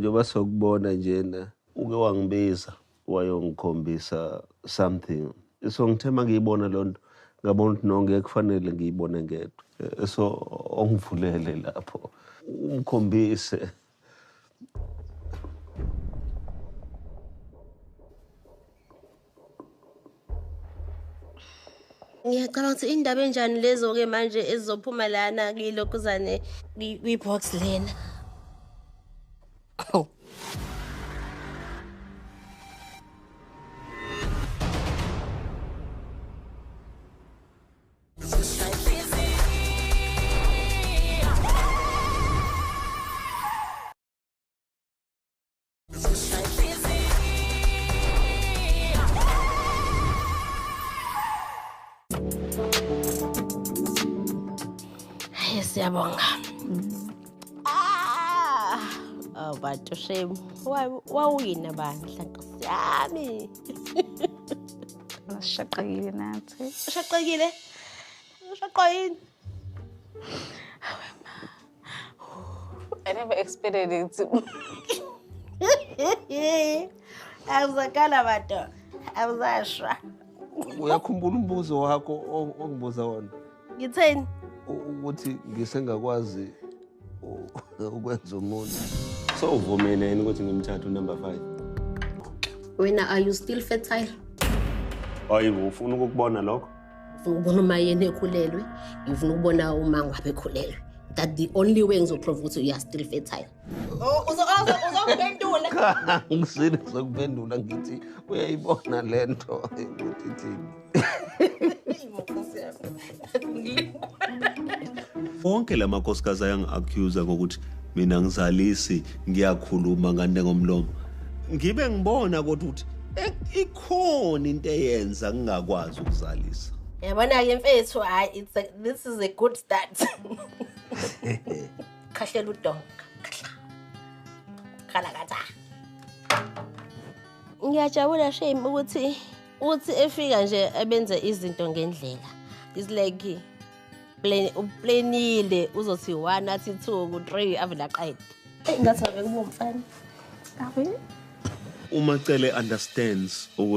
Njengoba sokubona njena uke wangibiza wayongikhombisa something, so ngithe uma ngiyibona loo nto ngabona ukuthi no, ngeke kufanele ngiyibone ngedwa. So ongivulele lapho umkhombise. Ngiyacabanga ukuthi indaba enjani lezo-ke manje ezizophuma lana kuyilokhuzane kwi-box lena. Oh. Hayi, siyabonga. Ah, oh bantu shame. Wawina bandla nkosi yami. Sishaqekile nathi. Ushaqekile? Ushaqwa yini? I never expected it. Awuzakala bantu. Awuzashwa. Uyakhumbula umbuzo wakho ongibuza wona? Ngitheni? Ukuthi ngisengakwazi ukwenza umuntu. So uvumele yini ukuthi ngimthathe unumber 5? Wena, are you still fertile? Hayi, ufuna ukukubona lokho? Ngifuna ukubona uma yena ekhulelwe, ngifuna ukubona uma ngabe ekhulelwe. That the only way ngizoprove ukuthi you are still fertile. Oh, uzokuphendula. Ngisile sokuphendula ngithi uyayibona le nto ukuthi ithini. Wonke la makhosikazi ayangi-accuse ngokuthi mina ngizalisi ngiyakhuluma ngante ngomlomo. Ngibe ngibona kodwa ukuthi ikhona into eyenza ngingakwazi ukuzalisa. Yabona-ke mfethu, hayi, this is a good start. Khahlela udonga. Khahla. Khalakatha. Ngiyajabula shame ukuthi uthi efika nje ebenze izinto ngendlela. It's like uplanile uzothi 1 athi 2 3 avele aqede. Ngathi ave kuba umfana. Ave. Uma Cele understands